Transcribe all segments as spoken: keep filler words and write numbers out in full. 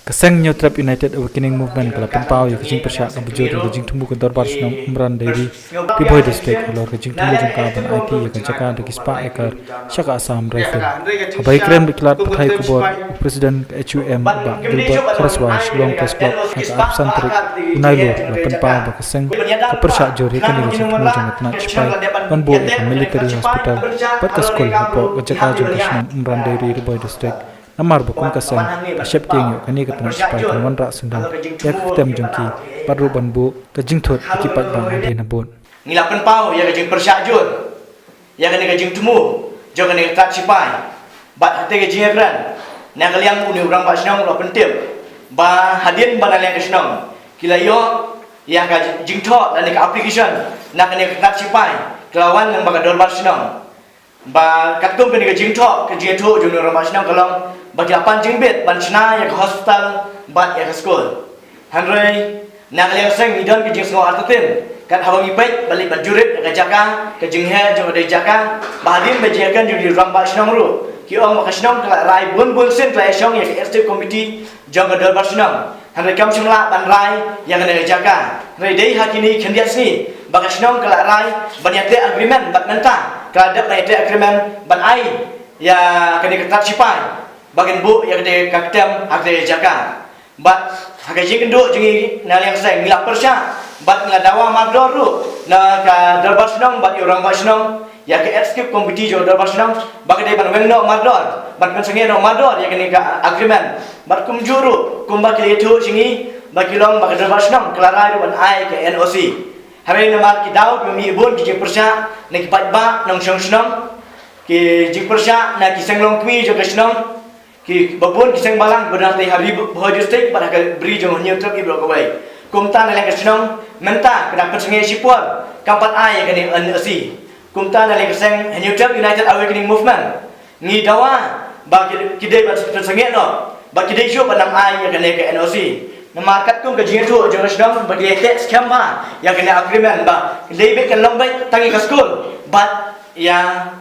Ka seng Hynñiewtrep United Awakening Movement ka la pynpaw ïa ka jingpyrshah kaba jur ïa ka jingthmu ka Dorbar Shnong Umran Dairy, Ri Bhoi District, halor ka jingthmu jong ka ban aiti ïa ka jaka da ki spah acre sha ka Assam Rifle. Haba ïakren bad ki lad pathai khubor, u President ka H U M, Bah Gilbert Kharaswai, Shillong Press Club, ha ka arphew san tarik u Nailur, la pynpaw ba ka seng ka pyrshah jur ïa kane ka jingthmu jong ka tnat shipai ban buh ïa ka military hospital bad ka skul hapoh ka jaka jong ka shnong Umran Dairy, Ri Bhoi District. Namar ba kum ka seng ka sheptieng ïa kane ka tnat shipai kan wanrah syndon ïa ka ktem jong ki bad ruh ban buh ka jingthut ïa ki paidbah hadien habud. Ngi la pynpaw ïa ka jingpyrshah jur ïa kane ka jingthmu jong kane ka tnat shipai. Bad ha kata ka jingïakren, na ka liang une u rangbah shnong u la pyntip ba hadien ba na liang ka shnong ki la ïoh ïa ka jingthoh lane ka application na kane ka tnat shipai, ka la wan lyngba ka Dorbar Shnong. Ba katkum kane ka jingthoh, ka jingïathuh jong u rangbah shnong ka long ba ki la pan jingbit ban shna ïa ka hospital bad ïa ka skul. Hynrei na ka liang ka seng ngi don ka jingsngew artatien kat haba ngi peit bad leit ban jurip ïa ka jaka, ka jingheh jong ka dei jaka, ba hadien ba jingïakren jong u rangbah shnong ruh, ki ong ba ka shnong ka la rai bun bun sien, ka la ïashong ïa ka executive committee jong ka Dorbar Shnong. Hynrei kam shym lah ban rai ïa kane ka jaka. Hynrei dei ha kine khyndiat sngi ba ka shnong ka la rai ban ïateh agreement bad mynta ka la dep ban ïateh agreement ban ai ïa kane ka tnat shipai ba kin buh ïa kane ka ktem ha kane ka jaka. Bad ha ka jingkynduh jong ngi na liang seng ngi la pyrshah bad ngi la dawa mardor ruh na ka Dorbar Shnong bad ïa u rangbah shnong, ïa ka executive committee jong ka Dorbar Shnong ba ka dei ban weng noh mardor, ban pynsangeh noh mardor ïa kane ka agreement. Bad kumjuh ruh kumba ki la ïathuh sha ngi ba ki long ba ka Dorbar Shnong ka la rai ruh ban ai ka N O C. Hynrei namar ki daw kiba mih bun ki jingpyrshah na ki paidbah nongshong shnong, ki jingpyrshah na ki seng longkmie jong ka shnong, kiba bun ki seng balang ba don ha Ri Bhoi District bad ha ka bri jong Hynñiewtrep Ïewduh kawei. Kumta na liang ka shnong mynta ka dang pynsangeh shipor, kam pat ai ïa kane N O C. Kumta na liang ka seng Hynñiewtrep United Awakening Movement ngi dawa ba ki, ki dei ban pynsangeh noh, ba ki dei shuh ban ym ai ïa kane ka N O C. Namar katkum ka jingïathuh jong ka shnong ba ki ïateh skhem bha ïa kane agreement ba dei beit kan long beit tang ïa ka skul bad ïa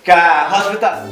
ka hospital.